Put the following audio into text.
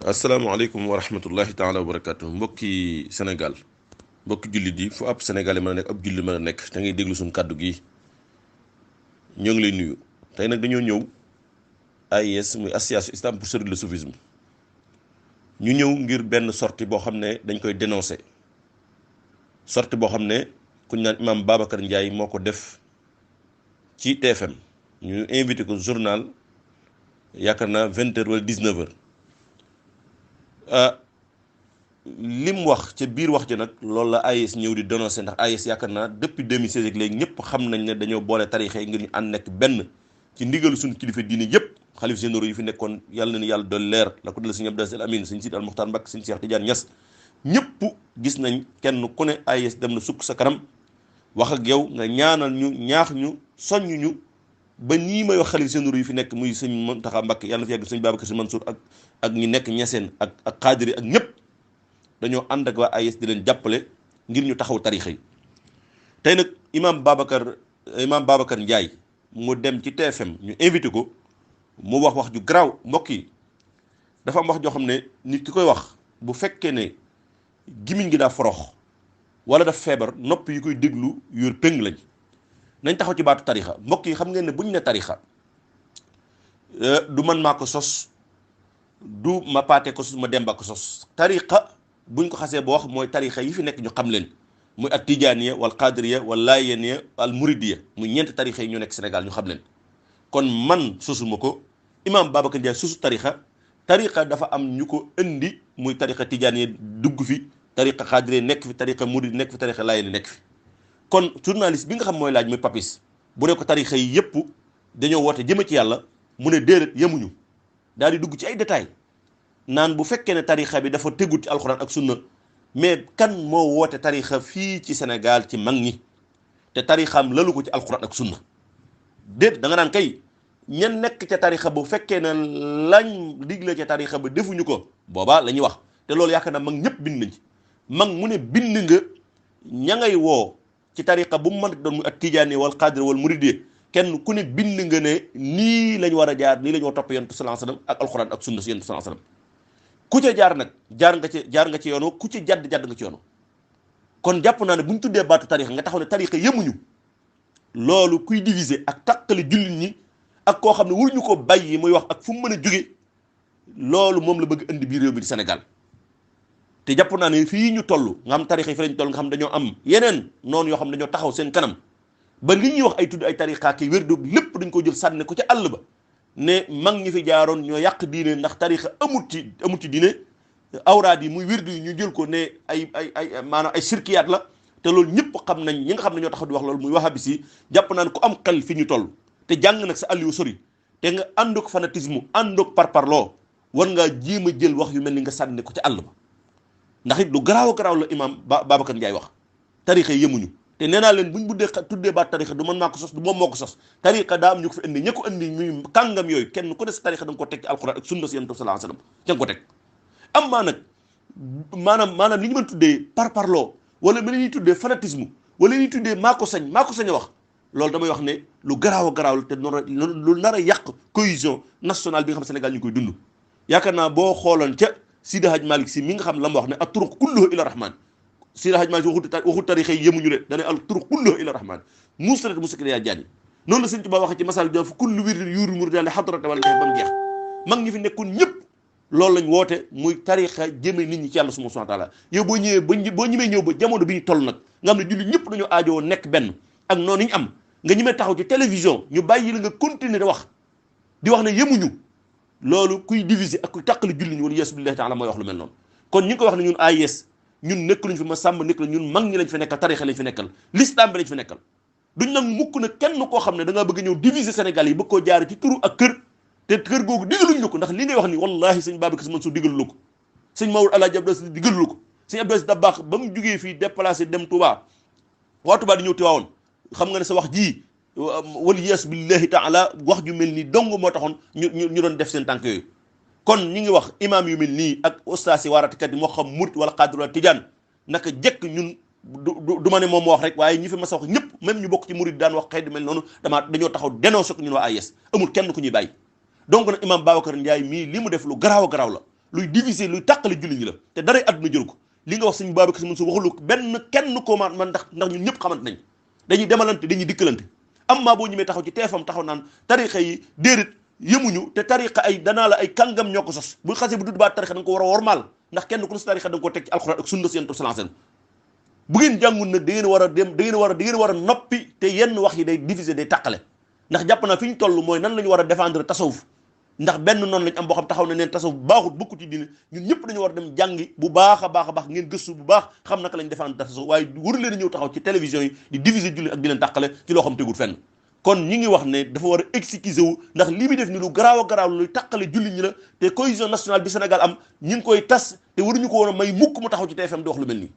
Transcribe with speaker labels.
Speaker 1: asalaamaaleykum wa rahmatullahi taala wa barakatu mbokki Sénégal mbokki jullit yi fu ab Sénégal yi mën a nekk ab jullit mën a nekk te ngay déglu suñu kàddu gi ñoo ngi lay nuyu. tey nag dañoo ñëw AIS muy association islam pour sauver le soufisme ñu ñëw ngir benn sortie boo xam ne dañ koy dénoncer sortie boo xam ne ku ñu naan imam Babacar Ndiaye moo ko def ci TFM ñu invité ko journal yaakaar naa 20h wala 19h. lim wax ca biir wax ji nag loolu la AIS ñëw di dénoncé ndax AIS yaakaar naa depuis 2016 ak léegi ñëpp xam nañ ne dañoo boole tarixa yi ngir ñu ànd nekk benn ci ndigalu suñu kilifa diine yëpp xalif généraux yi fi nekkoon yàlla na yàlla doon leer la ko dal sëñ Abdou Aziz Al Amine sëñ Sidi Al Muxtaar Mbàkke sëñ Cheikh Tidiane Niass ñëpp gis nañ kenn ku ne AIS dem na sukk sa kanam wax ak yow nga ñaanal ñu ñaax ñu soññ ñu ba nii may wax xalif généraux yi fi nekk muy sëñ Muntaxa Mbàkke yàlla na fi yàgg sëñ Babacar Si Mansour ak ñi nekk ñeseen ak xaadiri ak ñëpp dañoo ànd ak waa AIS di leen jàppale ngir ñu taxaw tarixa yi. tey nag imam Babacar Ndiaye mu dem ci TFM ñu invité ko mu wax ju garaaw mbokk yi dafa am wax joo xam ne nit ki koy wax bu fekkee ne gimiñ gi daa forox wala daf feebar nopp yi koy déglu yor péng lañ nañ taxaw ci baatu tarixa mbokk yi xam ngeen ne buñ ne tarixa du man maa ko sos du ma paate ko sos ma demba ko sos tariqa buñ ko xasee ba wax mooy tariqa yi fi nekk ñu xam leen muy at tijaaniya wal qadiriya wal laayeniya al muridiya muy ñeenti tariqa yi ñu nekk Sénégal ñu xam leen kon man sosuma ko imam Babacar Ndiaye sosu tariqa dafa am ñu ko indi muy tariqa tijaaniya dugg fi tariqa qadiriya nekk fi tariqa murid nekk fi tariqa laayeni nekk fi kon journaliste bi nga xam mooy laaj muy papis bu ne ko tariqa yi yëpp dañoo woote jëme ci yàlla mu ne déedéet yemuñu daal di dugg ci ay détails naan bu fekkee ne tarixa bi dafa tegut ci alxuraan ak sunna mais kan moo woote tarixa fii ci Sénégal ci mag ñi te tarixaam lalu ko ci alxuraan ak sunna déet da nga naan kay ñen nekk ca tarixa bu fekkee ne lañ digle ca tarixa ba defuñu ko boobaa la ñuy wax te loolu yaakaar naa mag ñëpp bind nañ ci mag mu ne bind nga ña ngay woo ci tarixa bu mu mën doon muy ak tijaani wal qaadir wal muridiyya kenn ku ne bind nga ne nii lañ war a jaar nii la ñu war a topp yonent sallallahu alayhi wasallam ak alxuraan ak sunna si yonent sallallahu alayhi wasallam ku ca jaar nag jaar nga ci yoonu ku ci jadd nga ci yoonu kon jàpp naa ne bu ñu tuddee baatu tarixa nga taxaw ne tarixa yemuñu loolu kuy diviser ak tàqali jullit ñi ak koo xam ne waruñu ko bàyyi muy wax ak fu mu mën a jóge loolu moom la bëgg indi biir réew mi di Sénégal te jàpp naa ne fii ñu toll nga xam tarixa yi fi lañ toll nga xam dañoo am yeneen noonu yoo xam ne dañoo taxaw seen kanam ba li ñuy wax ay tudd ay tariqa ki wér doog lépp dañ ko jël sànne ko ca àll ba ne mag ñi fi jaaroon ñoo yàq diine ndax tariqa amut ci diine awraad yi muy wérdu yi ñu jël ko ne ay maanaam ay sirkiyaat la te loolu ñëpp xam nañ ñi nga xam ne ñoo tax di wax loolu muy wahabis yi jàpp naa ne ku am xel fi ñu toll te jàng nag sa àll yu sori te nga àndoog fanatisme àndoog parparloo war ngaa jéem a jël wax yu mel ni nga sànne ko ca àll ba ndax it lu garaaw a garaaw la imam Babacar Ndiaye wax tariqa yi yemuñu te nee naa leen buñ buddee tuddee baat tarixa du man maa ko sos du moom moo ko sos tarixa daa am ñu ko fi indi ña ko indi muy kàngam yooyu kenn ku ne sa tarixa da nga ko teg ci alquran ak sunna si yonent bi sallallahu alayhi wasallam ca nga ko teg am maa nag maanaam li ñu mën tuddee parparloo wala li ñuy tuddee fanatisme wala li ñuy tuddee maa ko sañ a wax loolu damay wax ne lu garaaw a garaaw la te lu nar a yàq cohésion nationale bi nga xam Sénégal ñu koy dund yaakaar naa boo xooloon ca Sidi Hadj Malick si mi nga xam la ma wax ne at-turuq kulluha ila rahman Sidi Hadj Malick waxul tarixa yi yemuñu de dane al turuq kulluha ila rahman mustarate muskil yaa jaani noonu la Sëñ Tuubaa waxee ci masal bi fa kullu wirdin yuuri muridan li hadrata wala ba mu jeex mag ñi fi nekkoon ñëpp loolu lañ woote muy tarixa jëme nit ñi ci yàlla subhanahu wa ta'ala yow boo ñëwee boo ñemee ñëw ba jamono bi ñu toll nag nga xam ne julli ñëpp dañoo aajowoo nekk benn ak noonu ñu am nga ñemee taxaw ci télévision ñu bàyyi la nga continuer di wax ne yemuñu loolu kuy diviser ak kuy tàqali julli ñu wala yeesu billahi ta'ala mooy wax lu mel noonu kon ñu ngi ko wax ne ñun AIS ñun nekk luñ fi ma sàmm nekk la ñun mag ñi lañ fi nekkal tarixa lañ fi nekkal l'islam bi lañ fi nekkal duñ nag mukk na kenn koo xam ne da ngaa bëgg ñëw diviser Sénégal yi bëgg koo jaare ci turu ak kër te kër googu digaluñ la ko ndax li ngay wax ni wallahi sëñ Babacar Sy Mansour digalu la ko sëñ Maodo Alaaji Abdou Aziz digalu la ko sëñ Abdou Aziz Dabakh ba mu jugee fii déplacé dem Touba waa Touba di ñëw Tiwaawoon xam nga ne sa wax ji wal yes billahi taala wax ju mel ni dong moo taxoon ñu doon def seen tànk yooyu kon ñi ngi wax imam yu mel nii ak ustaas yi waaratikat yi moo xam murit wala xaadir wala tijaan naka jekk ñun du ma ne moom moo wax rek waaye ñi fi mas a wax ñëpp même ñu bokk ci murit daan wax xëy di mel noonu dañoo taxaw dénoncé ko ñun waa AIS amul kenn ku ñuy bàyyi. donc nag imam Babacar Ndiaye mii li mu def lu garaaw a garaaw la luy diviser luy tàqale julli ñi la te daray àdduna jël ko li nga wax suñu Babacar Si Mansour waxulu kenn ko man ndax ñun ñëpp xamante nañ dañuy demalante dañuy dikkalante am maa boo ñëmee taxaw ci teefam taxaw naan tarixa yi déedéet yemuñu te tarixa ay danaa la ay kàngam ñoo ko sos bu xasee bu dudd baa tarixa da nga ko war a wormaal ndax kenn ku ne si tarixa da nga ko teg ci alxuraan ak sunna seen sallallahu bu ngeen jàngul nag da ngeen war a dem da ngeen war a noppi te yenn wax yi day diviser day tàqale ndax jàpp naa fi ñu toll mooy nan la ñu war a défendre tasawuf ndax benn noonu lañ am boo xam taxaw na neen tasawuf baaxut bukku ci diine ñun ñëpp dañu war a dem jàngi bu baax a baax ngeen gëstu bu baax xam naka lañ défendre tasawuf waaye waru leen ñëw taxaw ci télévision yi di diviser julli ak di leen tàqale ci loo xam tegul fenn kon ñi ngi wax ne dafa war a excuser wu ndax lii bi def ni lu garaaw a garaaw luy tàqale julli ñi la te cohésion nationale bi Sénégal am ñi ngi koy tas te waruñu ko woon a may mukk mu taxaw ci TFM di wax lu mel nii